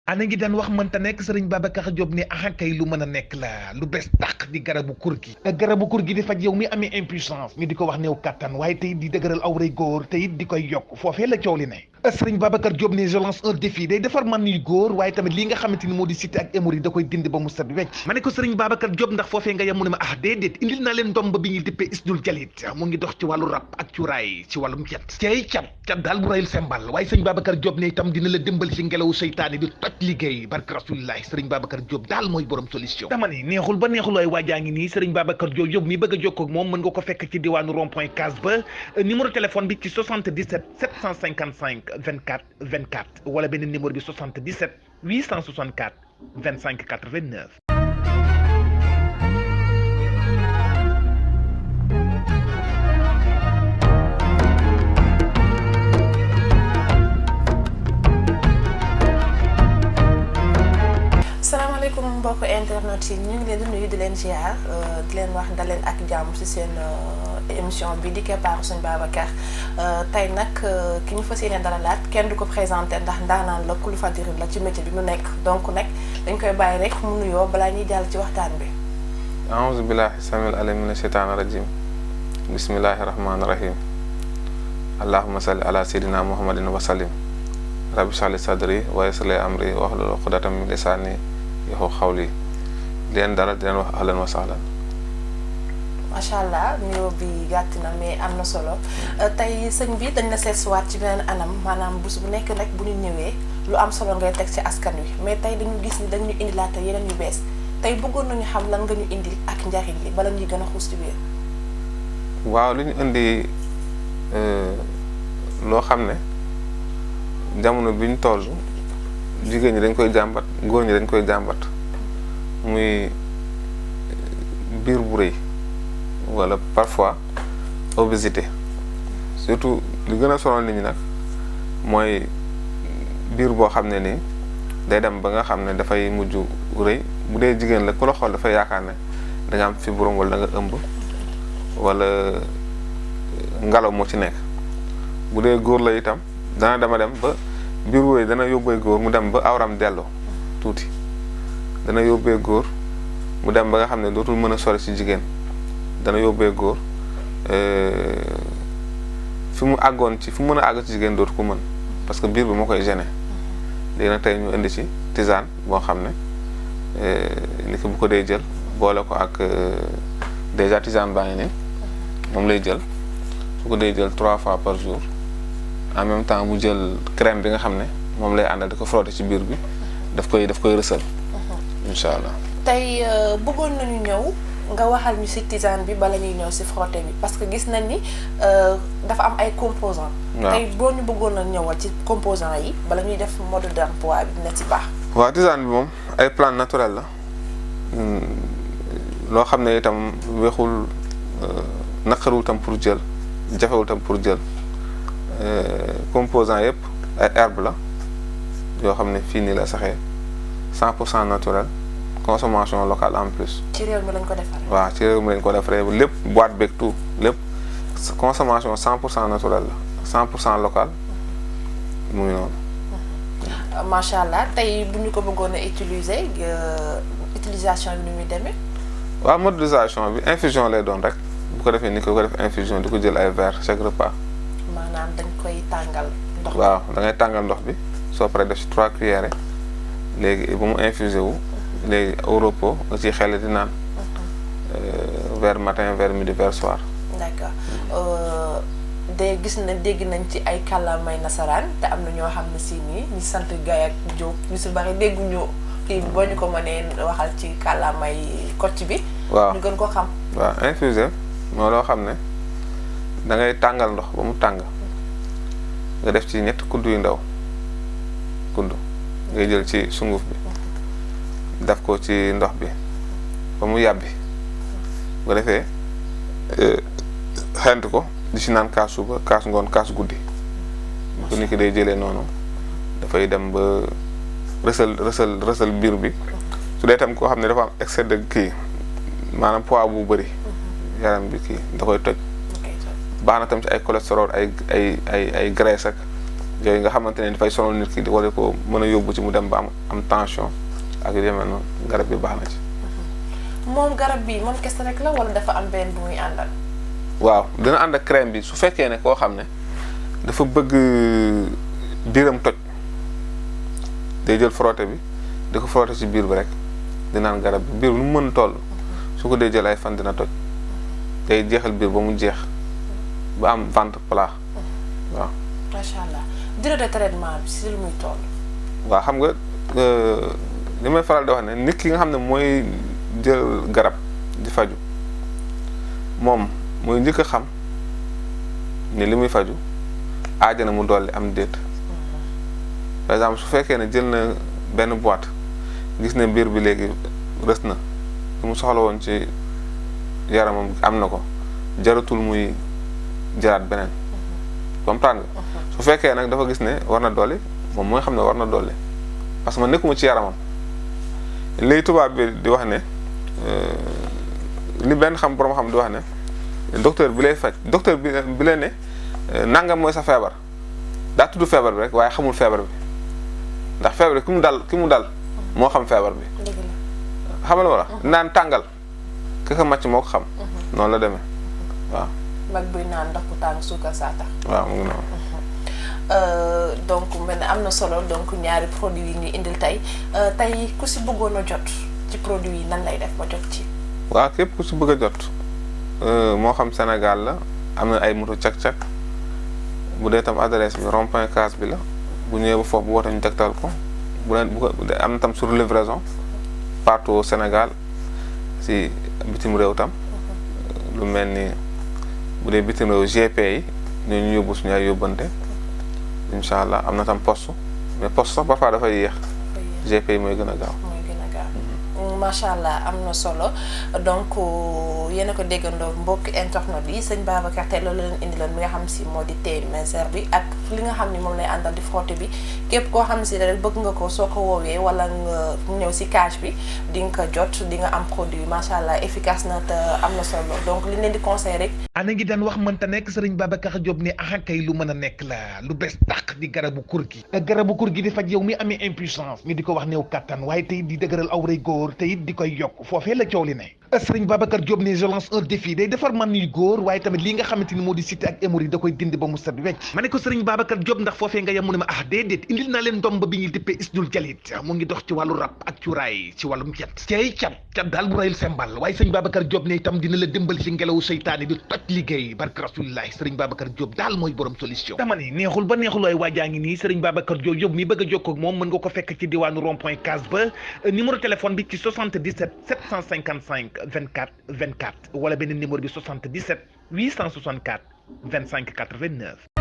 ana ngi daan wax mënta nekk sëriñ Babacar Diop ne kay lu mën a nekk la lu bees tàq di garabu kur gi garabu kur gi di faj yow mi amee impuissance ñu di ko wax néew kattan waaye tey di dëgëral awray góor te it di koy yokk foofee la coow li ne sëriñ Babacar Diop ne je lance un défi day defar man yu góor waaye tamit lii nga xamante ni moo di cité ak hémorroïde da koy dindi ba mu set wecc ma ne ko sëriñ Babacar Diop ndax foofee nga yem mu ne ma déedéet indil naa leen ndomb bi ñuy dippee isnul jalit mu ngi dox ci wàllu rab ak cuuraay ci wàllum cet cay cat daal bu rayul sembal waaye sëriñ Babacar Diop ne itam dina la dimbal ci ngelawu seytaane bi toj liggéey barke rasulillahi sëriñ Babacar Diop daal mooy borom solution dama ni neexul ba neexul waaye waajaa ngi nii sëriñ Babacar Diop yow mi bëgg a jokkoo ak moom mën nga ko fekk ci diwaanu rond point case ba numéro téléphone bi ci 77 755 24 24 wala beneen numéro bi 77 864 25 89. salaamaaleykum mbokk internet yi ñu ngi leen di nuyu di leen ziar di leen wax daleen ak jàmm ci seen émission bi di Keppaaru Sëñ Babacar tey nag ki ñu fas yéene dalalaat kenn du ko présenté ndax ndaanaan la kulu fadiri la ci métier bi mu nekk donc nag dañ koy bàyyi rek mu nuyoo balaa ñuy jàll ci waxtaan bi. aouzu billahi samil alim mina shaytaani rajim bismillahi rahmaani rahim allahumma salli ala sayyidina muhammadin wa sallim rabbi shrah li sadri wa yassir li amri wahlul uqdatam min lisani yaxu xawli leen dara di leen wax ahlan wa sahlan. macha allah nuyoo bi gàtt na mais am na solo tey sëñ bi dañ la seetluwaat ci beneen anam maanaam bés bu nekk rek bu ñu ñëwee lu am solo ngay teg ci askan wi mais tey dañu gis ni dañu indilaat yeneen yu bees tey bëggoon nañu xam lan nga ñu indil ak njariñ li bala ñuy gën a xuus ci biir. waaw li ñu indi loo xam ne jamono bi ñu toll jigéen ñi dañ koy jàmbat góor ñi dañ koy jàmbat muy biir bu rëy wala parfois obésité surtout li gën a sonal nit ñi nag mooy biir boo xam ne nii day dem ba nga xam ne dafay mujj rëy bu dee jigéen la ku la xool dafay yaakaar ne da nga am fibrome wala da nga ëmb wala ngelaw moo ci nekk bu dee góor la itam dana dama dem ba biir wooyu dana yóbbee góor mu dem ba awram delloo tuuti dana yóbbee góor mu dem ba nga xam ne dootul mën a sori ci jigéen dana yóbbee góor fi mu àggoon ci fi mu mën a àgg ci jigéen dootu ko mën parce que biir bi moo koy gêné léegi nag tey ñu indi ci tisane boo xam ne li ko bu ko dee jël boole ko ak déjà tisane baa ngi nii moom lay jël su ko dee jël 3 fois par jour en même temps mu jël crème bi nga xam ne moom lay àndal di ko frotter ci biir bi daf koy rësal. incha allah. tey bëggoon nañu ñëw nga waxal ñu ci tisane bi bala ñuy ñëw ci frotter bi parce que gis nañ ni dafa am ay composants. waaw tey boo ñu bëggoon a ñëwal ci composants yi bala ñuy def mode d'emploi bi dina ci baax. waaw tisane bi moom ay plantes naturelles la loo xam ne itam weexul naqarul tam pour jël jafewul tam pour jël. composants yëpp ay herbe la yoo xam ne fii nii la saxee 100% naturel consommation locale en plus. ci réew mi lañ ko defaree. waaw ci réew mi lañ ko defaree lépp boîte beeg tout lépp consommation 100% naturel la 100% local mu ngi noonu. macha allah tey bu ñu ko bëggoon a utiliser utilisation bi ni muy demee. waaw modélisation bi infusion lay doon rek bu ko defee ni ko def infusion di ko jël ay verre chaque repas. maanaam dañ koy tàngal ndox. waaw da ngay tàngal ndox bi soo paree def ci 3 cuillères léegi ba mu infusé wu léegi au repos nga ciy xel di naan vers matin vers midi vers soir. d'accord dégg nañ ci ay kàllaamay nasaraan te am na ñoo xam ne si nii ñu sant Gaye ak Diop ñu si bari dégguñu kii boo ñu ko mënee waxal ci kàllaamay Kocc bi. waaw ñu gën ko xam. waaw infusé moo loo xam ne da ngay tàngal ndox ba mu tàng nga def ci ñett kudd yu ndaw kudd ngay jël ci sunguf bi def ko ci ndox bi ba mu yàbbi bu defee xent ko di ci naan kaas suba kaas ngoon kaas guddi bu ko nit ki day jëlee noonu dafay dem ba rësal biir bi su dee tam koo xam ne dafa am excès de kii maanaam poids bu bëri yaram bi kii da koy toj baax na tam ci ay cholestérol ay graisse ak yooyu nga xamante ne dafay sonal nit ki di wala ko mën a yóbbu ci mu dem ba am tension ak yu demee noonu garab bi baax na ci. moom garab bi moom kese rek la wala dafa am benn bu muy àndal. waaw dina ànd ak crème bi su fekkee ne koo xam ne dafa bëgg biiram toj day jël frotté bi di ko frotté ci biir bi rek di naan garab bi biir nu mu mën toll su ko dee jël ay fan dina toj day jeexal biir ba mu jeex ba am ventre plat waaw. macha allah durée de traitement bi si lu muy toll. waaw xam nga li may faral di wax ne nit ki nga xam ne mooy jël garab di faju moom mooy njëkk a xam ni li muy faju aajana mu dolli am déet par exemple su fekkee ne jël na benn boîte gis ne biir bi léegi rës na li mu soxla woon ci yaramam am na ko jaratul muy jëlaat beneen comprendre nga su fekkee nag dafa gis ne war na dolli moom mooy xam ne war na dolli parce que man nekkuma ci yaramam léegi tubaab bi di wax ne li benn borom xam di wax ne docteur bi lay faj docteur bi lay ne nangam mooy sa feebar daa tudd feebar bi rek waaye xamul feebar bi ndax feebar bi ki mu dal moo xam feebar bi xamal wala naan tàngal ki ko màcc moo ko xam noonu la demee waaw. mag buy naan ndox bu tàng suukar saa tax. waaw mu ngi noonu. donc mel ne am na solo donc ñaari produits yi ñuy indil tey ku si bëggoon a jot ci produit yi nan lay def ba jot ci. waaw képp ku si bëgg a jot moo xam Sénégal la am na ay moto cak-cak bu dee tam adresse bi rond-point Case bi la bu ñëwee ba foofu bu woote ñu tegtal ko am na tam sur livraison partout au Sénégal si bitim réew tam lu mel ni bu dee bitim réew GP yi ñu yóbbu suñu ay yóbbante incha allah am na tam poste mais poste sax parfois dafay yéex GP yi mooy gën a gaaw. macha allah am na solo donc yéen a ko déggandoo mbokk internet yi sëñ Babacar tey loolu leen indiloon mi nga xam si moo di thé Menzer bi ak li nga xam ni moom lay àndal di frotté bi képp koo xam si rek bëgg nga ko soo ko woowee wala nga ñëw si cage bi di nga ko jot di nga am produit macha allah efficace na te am na solo donc li leen di conseil rek. ana ngi daan wax mënta nekk sëriñ Babacar Diop ne kay lu mën a nekk la lu bees tàq di garabu kur gi di faj yow mi amee impuissance ñu di ko wax néew kattan waaye tey di dëgëral awray góor te it di koy yokk foofee la coow li ne sëriñ Babacar Diop ne je lance un défi day defar man yu góor waaye tamit lii nga xamante ni moo di cité ak hémorroïde da koy dindi ba mu set wecc ma ne ko sëriñ Babacar Diop ndax foofee nga yem mu ne ma déedéet indil naa leen ndomb bi ñuy dippee isdul jalit mu ngi dox ci wàllu rab ak cuuraay ci wàllum cat daal bu rayul sembal waaye sëriñ Babacar Diop ne itam dina la dimbal ci ngelawu seytaane bi toj liggéey barke rasulillahi sëriñ Babacar Diop daal mooy borom solution dama ni neexul ba neexul waaye waajaa ngi nii sëriñ Babacar Diop mi bëgg a jokkoo ak moom mën nga ko fekk ci diwaanu rond-point Case ba numéro téléphone bi ci 77 755 24 24 wala beneen numéro bi 77 864 25 89